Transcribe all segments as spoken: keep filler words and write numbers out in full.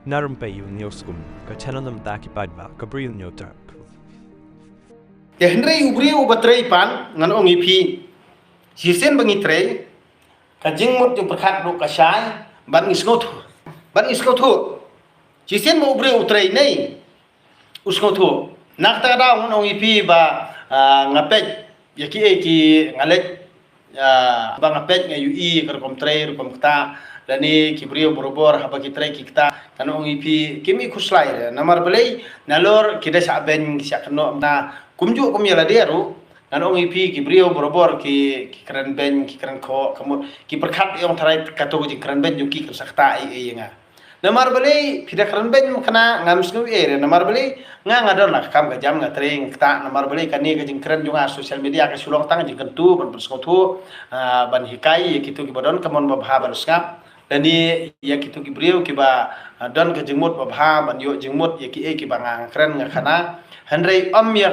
Narum pei u niu skum ka channel nam ta ki paidbah ka briew niu terk. Te hynrei u briew uba trei pan ngan ong ïa phi. Shisien ba ngi trei ka jingmut jingpyrkhat ruh ka shai ban ngi sngewthuh. Ban ngi sngewthuh. Shisien ba u briew u trei nei u sngewthuh. Na kata ka daw ngan ong ïa phi ba ah, nga peit ïa ki ei ki nga leit ah, ba nga peit nga ïohi ka rukom trei rukom kata. Lane ki briew barabor haba ki trei ki kata ngan ong ïa phi kim i khuslai re. Namar balei nalor ki da shah beiñ ki shah kynnoh na kumjuh kum ïa lade ruh. Ngan ong ïa phi ki briew barabor ki ki kren beiñ ki kren khoh ka mut ki pyrkhat ïa ong tharai kato ka jingkren beiñ jong ki kan sa kata ei ei ïa nga. Namar balei phi da kren beiñ ma kane ngam sngew ei re namar balei nga nga don la ka kam ka jam nga trei nga kata namar balei kane ka jingkren jong nga social media ka shu long tang jingkyntu ban pynsngewthuh ah, ban hikai ïa kito kiba don ka mon ba bha ban sngap. Lane ïa kito ki briew kiba ah, don ka jingmut ba bha ban ïoh jingmut ïa ki ei kiba nga kren nga khana. Hynrei ym ïa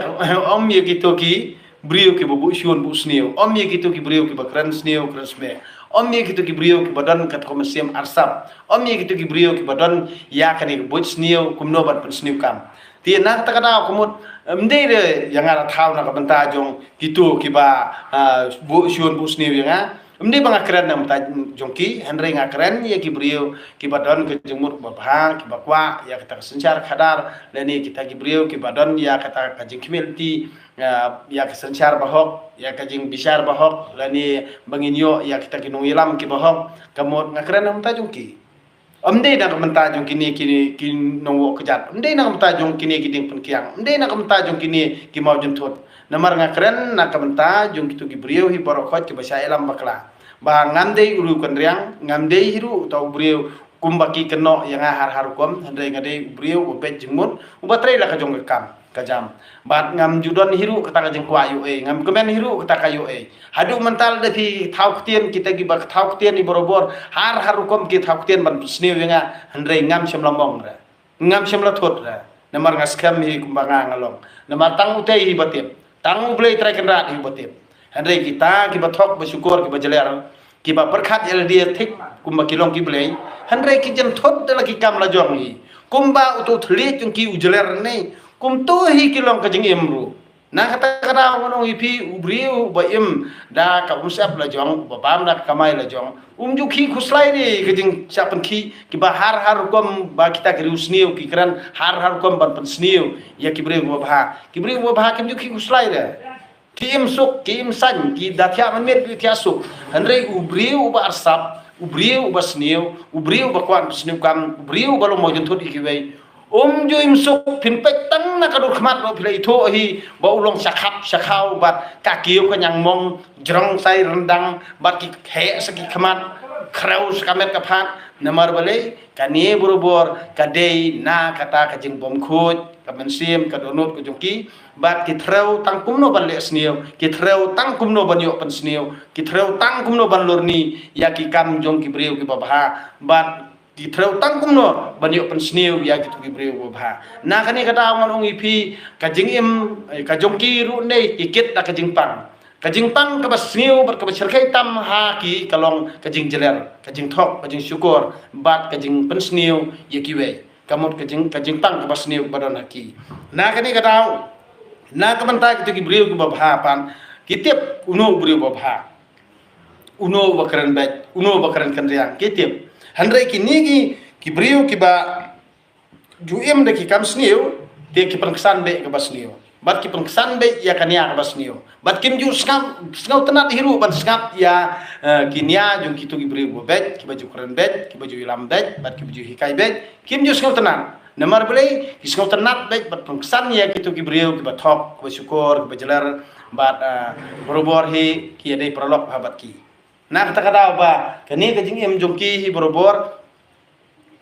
ym ïa kito ki briew kiba buh shun buh sniew. Ym ïa kito ki briew kiba kren sniew kren smiej. Ym ïa kito ki briew kiba don kata ka mynsiem arsap. Ym ïa kito ki briew kiba don ïa kane ka buit sniew kumno ban pynsniew kam. Te na kata ka daw ka mut ym dei re ïa nga ra thaw na ka bynta jong kito kiba ah, buh shun buh sniew ïa nga. Ym dei ba nga kren na ka bynta jong ki hynrei nga kren ïa ki briew kiba don ka jingmut ba bha kiba kwah ïa kata ka synshar khadar lane kita ki briew kiba don ïa kata ka jingkhmih lynti ah, ïa ka synshar ba hok ïa ka jingbishar ba hok lane ba ngin ïoh ïa kita ki nongïalam kiba hok. Ka mut nga kren na ka bynta jong ki. Ym dei na ka bynta jong kine kine ki nongwoh kjat. Ym dei na ka bynta jong kine ki dieng pynkiang. Ym dei na ka bynta jong kine ki mawjynthut. Namar nga kren na ka bynta jong kito ki briew hi baroh khoit kiba shah ïalam bakla. Ba ngam dei u riew kynriang, ngam dei hi ruh uta u briew kumba ki kynnoh ïa nga har har rukom, hynrei nga dei u briew uba peit jingmut, uba trei la ka jong ka kam. Ka jam. Bad ngam ju don hi ruh kata ka jingkwah ïoh ei, ngam kmen hi ruh kata ka ïoh ei. Haduh mynta lada phi thaw ktien kita kiba thaw ktien i barabor har har rukom ki thaw ktien ban pynsniew ïa nga hynrei ngam shym la mong re. Ngam shym la thut re. Namar nga skhem hi kumba nga nga long. Namar tang utei hi ba tip. Tang U Blei Trai Kynrad hi ba tip. Hynrei kita kiba thok ba shukor kiba jler kiba pyrkhat ïa lade thik kumba ki long ki blei. Hynrei ki jynthut da la ki kam la jong hi. Kumba uto u thylliej jong ki u jler ne kumto hi ki long ka jingim ruh. Na kata ka daw ngan ong ïa phi u briew uba im da ka umsyep la jong uba bam da ka kamai la jong um ju khih khuslai ne ka jingshah pynkhih kiba har har rukom ba kita ki riew sniew ki kren har har rukom ban pynsniew ïa ki briew ba bha. Ki briew ba bha kim ju khih khuslai re. Ki im suk, ki im saiñ, ki da thiah mynmiet, ki thiah suk. Hynrei u briew uba arsap, u briew uba sniew, u briew uba kwah pynsniew kam, u briew uba long mawjynthut ïa kiwei. Um ju im suk, phin peit tang na ka dur khmat ruh phi la ithuh hi ba u long shakhap shakhaw bad ka kiew ka ñiangmong, jrong sai ryndang bad ki heh sa ki khmat, khrew sa ka met ka phad. Namar balei kane barabor ka dei na kata ka jingbymkhuid ka mynsiem ka dohnud ka jong ki. Bad ki threw tang kumno ban leh sniew, ki threw tang kumno ban ïoh pynsniew, ki threw tang kumno ban lorni ïa ki kam jong ki briew kiba bha. Bad ki threw tang kumno ban ïoh pynsniew ïa kito ki briew ba bha. Na kane ka daw ngan ong ïa phi ka jingim eh, ka jong ki ruh ne ki kit da ka jingpang. Ka jingpang kaba sniew bad kaba shyrkhei tam ha ki ka long ka jingjler, ka jingthok, ka jingshukor bad ka jingpynsniew ïa kiwei. Ka mut ka jing ka jingpang kaba sniew ba don ha ki. Na kane ka daw na ka bynta kito ki briew kiba bha pan ki tip uno u briew ba bha. Uno uba kren beit, uno uba kren kynriang ki tip. Hynrei kine ki ki briew kiba ju im da ki kam sniew te ki pynksan beit kaba sniew. Bad ki pynksan beit ïa ka nia kaba sniew. Bad kim ju sngap sngewtynnat hi ruh ban sngap ïa eh, ki nia jong kito ki briew ba beit, kiba ju kren beit, kiba ju ïalam beit bad kiba ju hikai beit. Kim ju sngewtynnat. Namar balei ki sngewtynnat beit bad pynksan ïa kito ki briew kiba thok, kiba shukor, kiba jler bad eh, barabor hi ki ïadei paralok bha bad ki. Na kata ka daw ba kane ka jingim jong ki hi barabor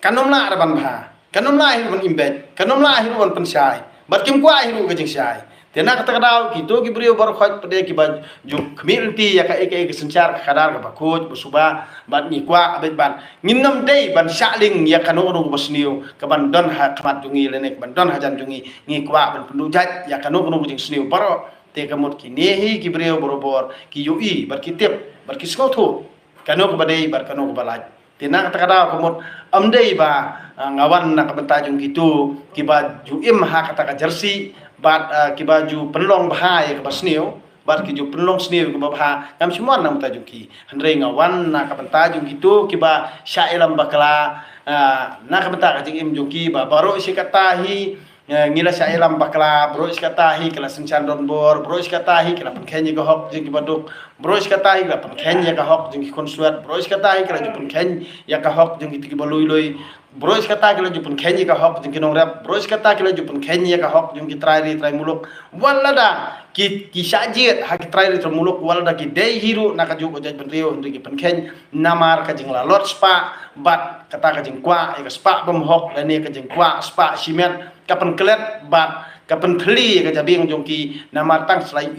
kan ym lah re ban bha, kan ym lah hi ruh ban im beit, kan ym lah hi ruh ban pynshai bad kim kwah hi ruh ka jingshai. Te na kata ka daw kito ki briew baroh khoit pat de kiba ju khmih lynti ïa kaei kaei ka synshar ka khadar kaba khuid ba suba bad ngi kwah beit ban ngin ym dei ban shah lieng ïa kano kano kaba sniew kaban don ha khmat jong ngi lane kaban don hajan jong ngi. Ngi kwah ban pynduh jait ïa kano kano ka jingsniew baroh. Te ka mut kine hi ki briew barabor ki ïohi bad ki tip bad ki sngewthuh kano kaba dei bad kano kaba lait. Te na kata ka daw ka mut, ym dei ba, ah, nga wan na ka bynta jong kito kiba ju im ha kata ka jersey, bad, ah, kiba ju pynlong bha ïa kaba sniew, bad ki ju pynlong sniew ïa kaba bha, ngam shym wan na ka bynta jong ki. Hynrei nga wan na ka bynta jong kito kiba shah ïalam bakla, ah, na ka bynta ka jingim jong ki ba baroh shi katta hi, eh, ngi la shah ïalam bakla, baroh shi katta hi ki la synshar donbor, baroh shi katta hi ki la pynkheiñ ïa ka hok jong kiba duk, baroh shi katta hi ki la pynkheiñ ïa ka hok jong ki khunswet, baroh shi katta hi ki la ju pynkheiñ ïa ka hok jong kito kiba lui lui, baroh shi katta ki la ju pynkheiñ ïa ka hok jong ki nongrep, baroh shi katta ki la ju pynkheiñ ïa ka hok jong ki trai ri trai muluk. Wat lada ki, ki shah jied ha ki trai ri trai muluk, wat lada ki dei hi ruh na kajuh ka jaitbynriew, hynrei ki pynkheiñ namar ka jinglalot spah bad kata ka jingkwah ïa ka spah bymhok lane ka jingkwah spah shimet, ka pynklet bad ka pynthylli ïa ka jabieng jong ki, namar tang shlei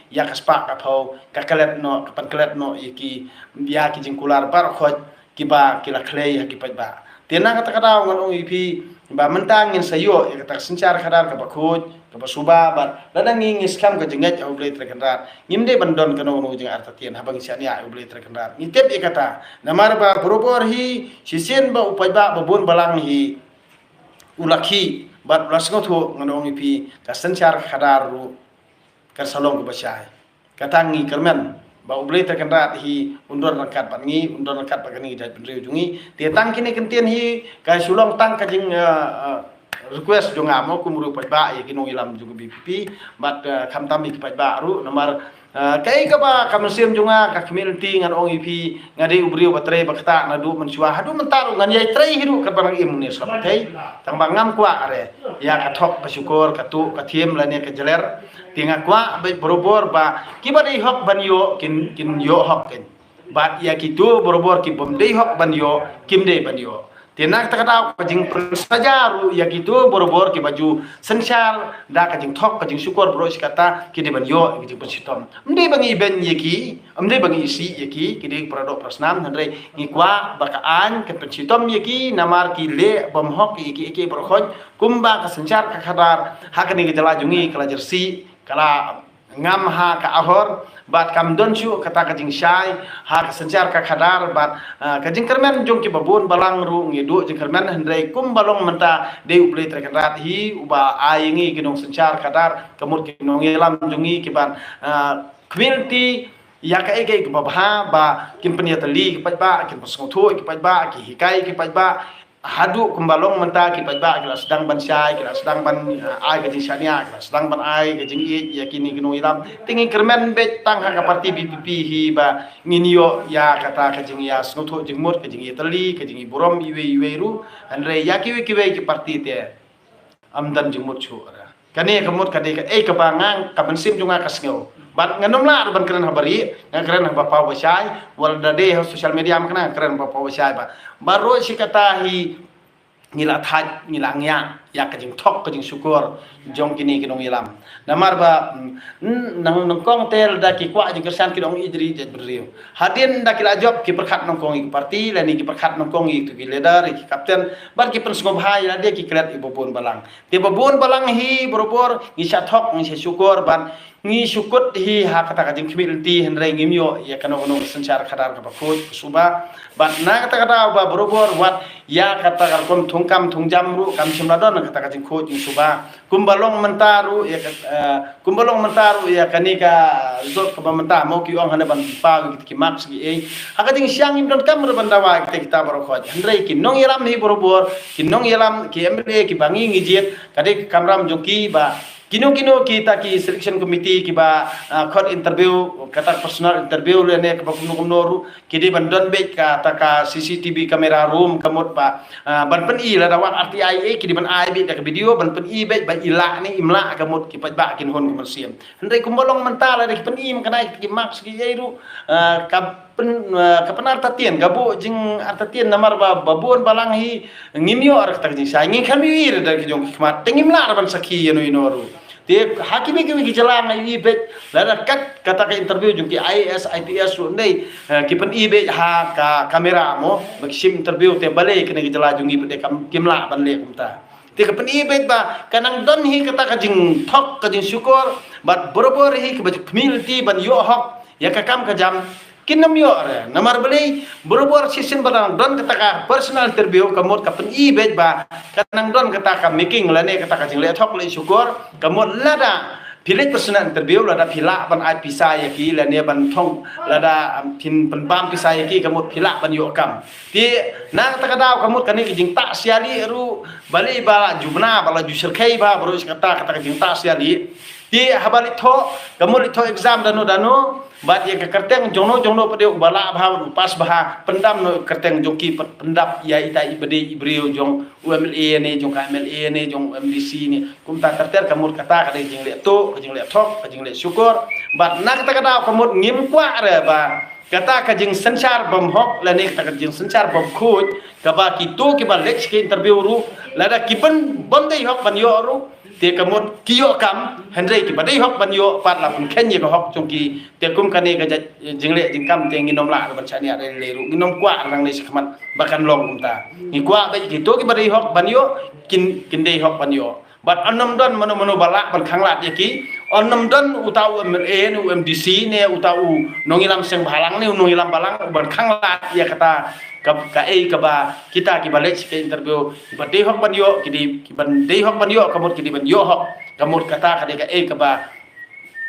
ïa ka spah ka phew ka klet noh, ka pynklet noh ïa ki, ïa ki jingkular baroh khoit kiba ki la khlei ha ki paidbah. Te na kata ka daw ngan ong ïa phi ba mynta ngin sa ïoh ïa kata ka synshar khadar kaba khuid, kaba suba, bad lada ngi, ngi skhem ka jingngeit ha U Blei Trai Kynrad, ngim dei ban don kano kano jingartatien haba ngi shaniah ïa U Blei Trai Kynrad. Ngi tip ïa kata, namar ba barabor hi shisien ba u paidbah ba bun balang hi u la khih bad u la sngewthuh, ngan ong ïa phi, ka synshar khadar ruh kan sa long kaba shai. Kata ngi kyrmen ba U Blei Trai Kynrad hi un don ryngkat bad ngi, un don ryngkat bad kane ka jaitbynriew jong ngi. Te tang kine ki kyntien hi ka shu long tang ka jing, eh, eh, request jong nga mo kum u paidbah ïa ki nongïalam jong ka V P P, bad, eh, khamtam ïa ki paidbah ruh, namar, eh, kaei kaba ka mynsiem jong nga ka khmih lynti, ngan ong ïa phi, nga dei u briew ba trei ba ktah naduh mynshuwa haduh mynta ruh, ngan ïai trei hi ruh katba nang im ne sngap thei. Tang ba ngam kwah re ïa ka thok ka shukor, ka tuh ka thiem lane ka jler. Te nga kwah ba barabor ba kiba dei hok ban ïoh kin, kin ïoh hok kin. Bad ïa kito barabor ki bym dei hok ban ïoh, kim dei ban ïoh. Te na kata ka daw ka jingpynsaja ruh ïa kito barabor kiba ju synshar da ka jingthok ka jingshukor baroh shi katta, ki dei ban ïoh ïa ka jingpynshitom. Ym dei ba ngi beiñ ïa ki, ym dei ba ngi isih ïa ki, ki dei para doh para snam, hynrei ngi kwah ba ka aiñ kan pynshitom ïa ki namar ki leh bymhok ïa ki, ïa ki baroh khoit, kumba ka synshar ka khadar ha kane ka jylla jong ngi ka la jersey, ka la ngam ha ka ahor, bad kam don shuh kata ka jingshai ha ka synshar ka khadar, bad, ah, ka jingkyrmen jong kiba bun balang ruh ngi duh jingkyrmen, hynrei kumba long mynta dei U Blei Trai Kynrad hi uba ai ïa ngi ki nongsynshar khadar, ka mut ki nongïalam jong ngi kiban, ah, khmih lynti ïa kaei kaei kaba bha ba kin pynïatylli ki paidbah, kin pynsngewthuh ki paidbah, ki hikai ki paidbah, haduh kumba long mynta ki paidbah ki la sdang ban shai, ki la sdang ban, eh, ai ka jingshaniah, ki la sdang ban ai ka jingïeit ïa kine ki nongïalam. Te ngi kyrmen beit tang ha ka party V P P hi ba ngin ïoh ïa kata ka jingïasngewthuh jingmut, ka jingïatylli, ka jingïaburom iwei iwei ruh. Hynrei ïa kiwei kiwei ki party te ym don jingmut shuh re. Kane ka mut ka dei kaei kaba nga, ka mynsiem jong nga ka sngew. Bad ngan ym lah ban kren haba rieh, ngan kren haba paw ba shai, wat la dei ha social media mynta nga kren haba paw ba shai ba baroh shi katta hi ngi la thait, ngi la ngiah ïa ka jingthok ka jingshukor jong kine ki nongïalam. Namar ba, mm, nang, nyngkong te lada ki kwah jingkyrshan ki dang ïeit ri jaitbynriew. Hadien da ki la jop ki pyrkhat nyngkong ïa ki party, lane ki pyrkhat nyngkong ïa ki leader, ïa ki captain, bad ki pynsngewbha ïa lade ki klet ïa ba bun balang. Te ba bun balang hi barabor ngi shah thok, ngi shah shukor, bad ngi shu kut hi ha kata ka jingkhmih lynti, hynrei ngim ïoh ïa kano kano ka synshar khadar kaba khuid, kaba suba. Bad na kata ka daw ba barabor wat ïa kata ka rukom thungkam thungjam ruh kam shym la don kata ka jingkhuid jingsuba. Kumba long mynta ruh ïa ka, eh, kumba long mynta ruh ïa kane ka result kaba mynta mo ki ong hana ban paw ïa kita ki marks ki ei. Ha ka jingshisha ngim donkam ruh ban dawa ïa kita kita baroh khoit. Hynrei ki nongïalam hi barabor, ki nongïalam, ki M L A kiba ngi ngi jied, ka dei ka kamram jong ki ba kino kino kita ki selection committee kiba, ah, khot interview, kata personal interview lane kaba kumno kumno ruh, ki dei ban don beit kata ka C C T V camera room, ka mut ba, ah, ban pyni lada wan R T I ei, ki dei ban ai beit da ka video, ban pyni beit ba i lah ne im lah, ka mut ki paidbah kin hun ka mynsiem. Hynrei kumba long mynta lada ki pyni mynta ki marks ki ei ruh, ah, ka pyn, ah, ka pynartatien, ka buh jingartatien namar ba, ba bun balang hi ngim ïoh ruh kata ka jingshai, ngim kham ïohi ruh da ki jong ki khmat, te ngim lah ruh ban sakhi ïano ïano ruh. Te ha kiwei kiwei ki jylla nga ïohi beit, lada kat kata ka interview jong ki I A S, I P S ruh ndei, eh, ki pyni beit ha ka camera mo, ba ki shim interview te balei kane ka jylla jong ngi pat de kam, kim lah ban leh kumta. Te ka pyni beit ba ka nang don hi kata ka jingthok ka jingshukor, bad barabor hi kaba khmih lynti ban ïoh hok ïa ka kam ka jam, Kin ym ïoh re. Namar balei, barabor shisien ba nang don kata ka personal interview, ka mut ka pyni beit ba ka nang don kata ka making lane kata ka jingleh thok leh shukor, ka mut lada phi leit personal interview, lada phi lah ban ai pisa ïa ki, lane ban thong, lada, um, phin pynbam pisa ïa ki, ka mut phi lah ban ïoh kam. Te na kata ka daw ka mut kane ka jingtah sia lieh ruh, balei ba la ju bna, ba la ju shyrkhei bha baroh shi katta, kata ka jingtah sia lieh. Te haba leit thoh, ka mut leit thoh exam dano dano, bad ïa ka kyrteng jongno jongno pat de uba lah bha, u pass bha, pyndam noh kyrteng jong ki, pyn-, pyndap ïa ita i ba dei i briew jong u M L A ne, jong ka M L A ne, jong u M D C ne. Kumta ter ter ka mut kata ka dei jingleh tuh, ka jingleh thok, ka jingleh shukor. Bad na kata ka daw ka mut ngim kwah re ba kata ka jingsynshar bymhok lane kata ka jingsynshar bymkhuid kaba kito kiba leit sha ki interview ruh, lada ki bym, bym dei hok ban ïoh ruh, te ka mut ki ïoh kam, hynrei kiba dei hok ban ïoh pat la pynkheiñ ïa ka hok jong ki. Te kum kane ka jait jingleh jingkam te ngin ym lah ban shaniah lei lei ruh, ngin ym kwah re nangne shakhmat ba kan long kumta. Ngi kwah ba kito kiba dei hok ban ïoh, kin, kin dei hok ban ïoh. Bad yn ym don mano mano ba lah ban khanglad ïa ki. Yn ym don uta u M L A ne, u M D C ne, uta u nongïalam seng bhalang ne, u nongïalam balang, u ban khanglad ïa kata ka, kaei kaba kita kiba leit sha ka interview, kiba dei hok ban ïoh, ki dei, kiba dei hok ban ïoh, ka mut ki dei ban ïoh hok. Ka mut kata ka dei kaei kaba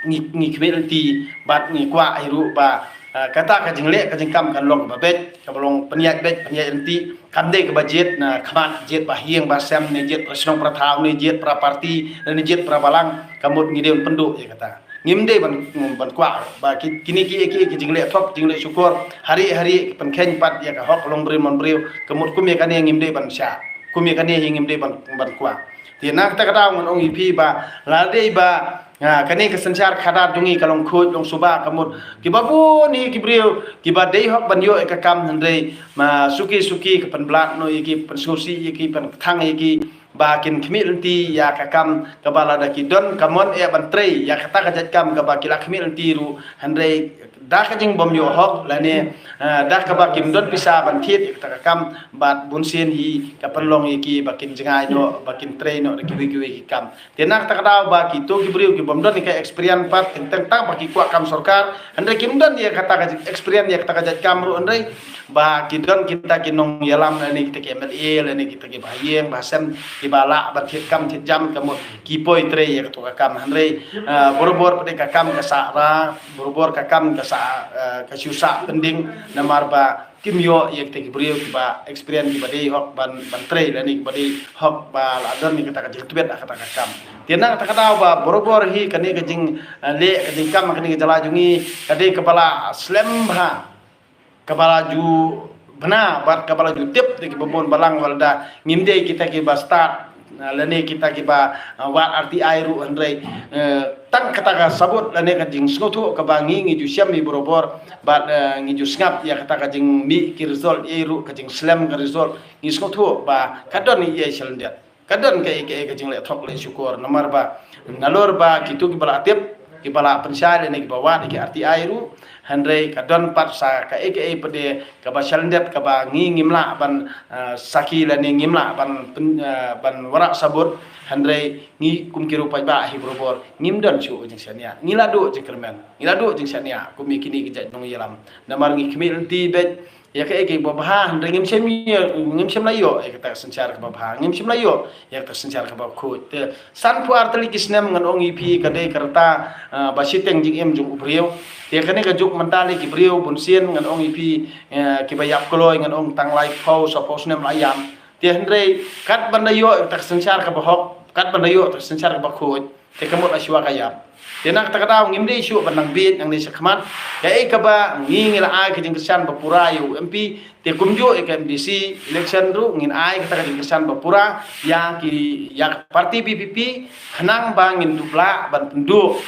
ngi, ngi khmih lynti, bad ngi kwah hi ruh ba, ah, kata ka jingleh ka jingkam kan long kaba beit, kaba long pynïaid beit, pynïaid lynti, kam dei kaba jied na khmat, jied ba ha ïing ba ha sem, ne jied para shnong para thaw, ne jied para party, ne jied para balang, ka mut ngi dei ban pynduh ïa kata. Ngim dei ban, ban kwah ba ki, kine ki, ki, ki jingleh thok, jingleh shukor, ha rieh ha rieh ki pynkheiñ pat ïa ka hok long briew mon briew, ka mut kum ïa kane ngim dei ban shah. Kum ïa kane hi ngim dei ban, ban kwah. Te na kata ka daw ngan ong ïa phi ba, la dei ba, ah, kane ka synshar khadar jong ngi ka long khuid long suba, ka mut kiba bun hi ki briew kiba dei hok ban ïoh ïa ka kam, hynrei ma suki suki ka pynblat noh ïa ki, pynsngewsih ïa ki, pynkthang ïa ki, ba kin khmih lynti ïa ka kam kaba lada ki don ka mon eh ban trei ïa kata ka jait kam kaba ki la khmih lynti ruh, hynrei da ka jingbym ïoh hok lane, ah, da kaba kim don pisa ban thied ïa kata ka kam, bad bunsien hi ka pynlong ïa ki ba kin jngai noh, ba kin trei noh da kiwei kiwei ki kam. Te na kata ka daw ba kito ki briew kibym don ïa ka experience pat, teng teng tang ba ki kwah kam sorkar, hynrei kim don ïa kata ka experience ïa kata ka jait kam ruh, hynrei ba ki don kita ki nongïalam lane kita ki M L A lane kita ki ba ha ïing ba ha sem kiba lah ban thied kam thied jam, ka mut ki poi trei ïa kato ka kam, hynrei, ah, barabor pat de ka kam ka sah ra, barabor ka kam ka sah, ah, ka shu sah pending, namar ba kim ïoh ïa kita ki briew kiba experience, kiba dei hok ban, ban trei lane kiba dei hok ba la don ïa kata ka jingtbit ha kata ka kam. Te na kata ka daw ba barabor hi kane ka jing, ah, leh ka jingkam kane ka jylla jong ngi ka dei kaba la slem bha, kaba la ju bna bad kaba la ju tip da kiba bun balang, wat lada ngim dei kita kiba stad, ah, lane kita kiba, ah, wad R T I ruh, hynrei, eh, tang kata ka sabut lane ka jingsngewthuh kaba ngi, ngi ju shem hi barabor bad, eh, ngi ju sngap ïa kata ka jingmih ki result ei ruh, ka jingslem ka result, ngi sngewthuh ba ka don ei ei shalyndet. Ka don kaei kaei ka jingleh thok leh shukor, namar ba nalor ba kito kiba la tip, kiba la pynshai lane kiba wad ïa ki R T I ruh, hynrei ka don pat sa kaei kaei pat de kaba shalyndet kaba ngi ngim lah ban, ah, sakhi lane ngim lah ban pyn-, ah, ban wanrah sabut, hynrei ngi kum ki ruh paidbah hi barabor ngim don shuh jingshaniah, ngi la duh jingkyrmen, ngi la duh jingshaniah kum ïa kine ki jait nongïalam. Namar ngi khmih lynti beit ïa kaei kaei ba bha, hynrei ngim shym ïa, ngim shym la ïoh ïa kata ka synshar kaba bha, ngim shym la ïoh ïa kata ka synshar kaba khuid. Te sanphew ar tylli ki snem ngan ong ïa phi ka dei ka rta, ah, ba shiteng jingim jong u briew. Te kane ka juk mynta lei ki briew bunsien ngan ong ïa phi, eh, kiba ïap kloi ngan ong tang laiphew saphew snem la ïam. Te hynrei kat ban da ïoh ïa kata ka synshar kaba hok, kat ban da ïoh ïa kata ka synshar kaba khuid, te ka mut la shuwa ka ïap. Te na kata ka daw ngim dei shuh ban nang bieit nangne shakhmat. Kaei kaba ngi, ngi la ai ka jingkyrshan ba pura ïa u M P, te kumjuh ïa ka M D C election ruh ngin ai kata ka jingkyrshan ba pura ïa ki, ïa ka party V P P, khnang ba ngin dup lah ban pynduh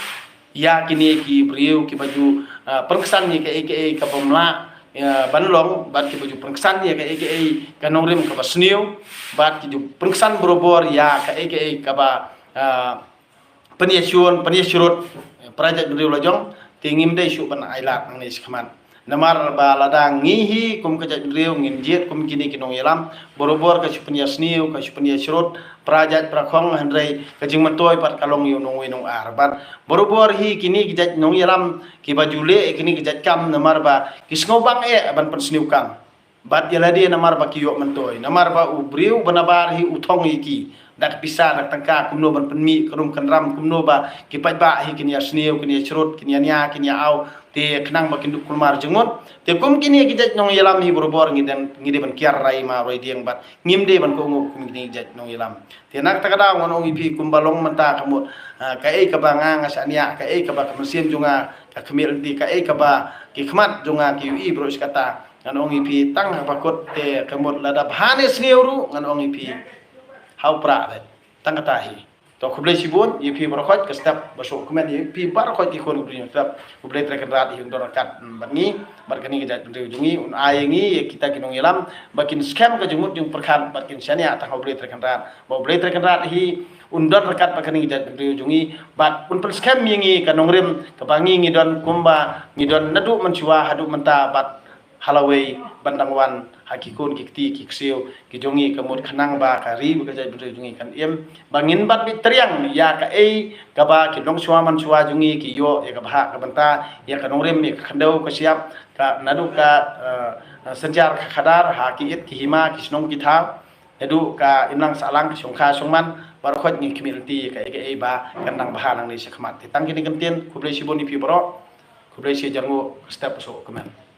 ïa kine ki briew kiba ju, ah, pynksan ïa kaei kaei kabym lah, ah, ban long, bad kiba ju pynksan ïa kaei kaei ka nongrim kaba sniew, bad ki ju pynksan barabor ïa kaei kaei kaba, ah, pynïashun, pynïashrut, eh, para jaitbynriew la jong, te ngim dei shuh ban ailad nangne shakhmat. Namar ba lada ngi hi kum ka jaitbynriew ngin jied kum kine ki nongïalam, barabor ka shu pynïasniew, ka shu pynïashrut, para jait para khong, hynrei ka jingmyntoi pat ka long ïa u nongwei nongar. Bad barabor hi kine ki jait nongïalam kiba ju leh kine ki jait kam namar ba ki sngewbang eh ban pynsniew kam. Bad ïa lade namar ba ki ïoh myntoi, namar ba u briew ba nabar hi u thong ïa ki da ka pisa, da ka tyngka, kumno ban pynmih ka rum ka ram, kumno ba ki paidbah hi kin ïasniew, kin ïashrut, kin ïania, kin ïaaw, te khnang ba kin duh kulmar jingmut. Te kum kine ki jait nongïalam hi barabor ngi dei, ngi dei ban kiar rai ma roi dieng bad ngim dei ban kohnguh kum kine ki jait nongïalam. Te na kata ka daw ngan ong ïa phi kumba long mynta ka mut, ah, kaei kaba nga nga shaniah, kaei kaba ka mynsiem jong nga ka khmih lynti, kaei kaba ki khmat jong nga ki ïohi baroh shi katta, ngan ong ïa phi tang haba kut te ka mut lada bha ne sniew ruh ngan ong ïa phi ha u prah beit. Tang kata hi. To khublei shibun ïa phi baroh khoit ka step ba shu kmen, ïa phi baroh khoit ki khun ka briew step. Khublei Trai Kynrad hi un don ryngkat, mm, bad ngi, bad kane ka jaitbynriew jong ngi, un ai ïa ngi ïa kita ki nongïalam ba kin skhem ka jingmut jingpyrkhat bad kin shaniah tang ha u Blei Trai Kynrad. Ba u Blei Trai Kynrad hi un don ryngkat bad kane ka jaitbynriew jong ngi bad un pynskhem ïa ngi ka nongrim kaba ngi ngi don kumba ngi don naduh mynshuwa haduh mynta bad halawei ban dang wan ha ki khun ki kti ki ksiew ki jong ngi, ka mut khnang ba ka ri bad ka jaitbynriew jong ngi kan im, ba ngin bat bit triang ïa kaei kaba ki longshuwa manshuwa jong ngi ki ïoh ïa ka bhah ka bynta, ïa ka nongrim, ïa ka khyndew ka shyiap, ka naduh ka, eh, synshar ka khadar, ha ki it ki hima, ki shnong ki thaw, naduh ka imlang sahlang, ka shongkha shongman, baroh khoit ngi khmih lynti kaei kaei ba kan dang bha nangne shakhmat. Te tang kine ki kyntien, khublei shibun ïa phi baroh. Khublei shi hajar nguh, ka step shu kmen.